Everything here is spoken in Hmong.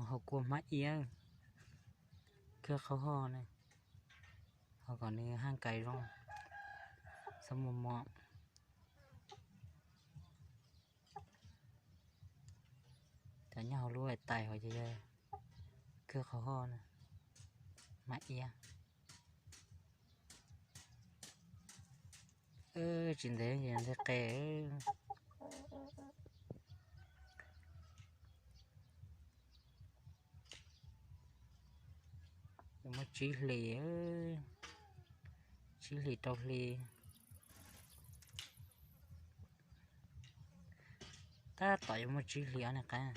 Ho kua hmab iab, kawg qhov ho na, ho kom nws haj kais zoo, txhob muaj mov. Cov nyob hauv lub tais hauv ces yog kawg qhov ho na, hmab iab. Tsis ntev ces nteg qe. Yuav muaj tsib hlis, tsib hlis rau hli. Tab tom yuav muaj tsib hlis ob niag qab.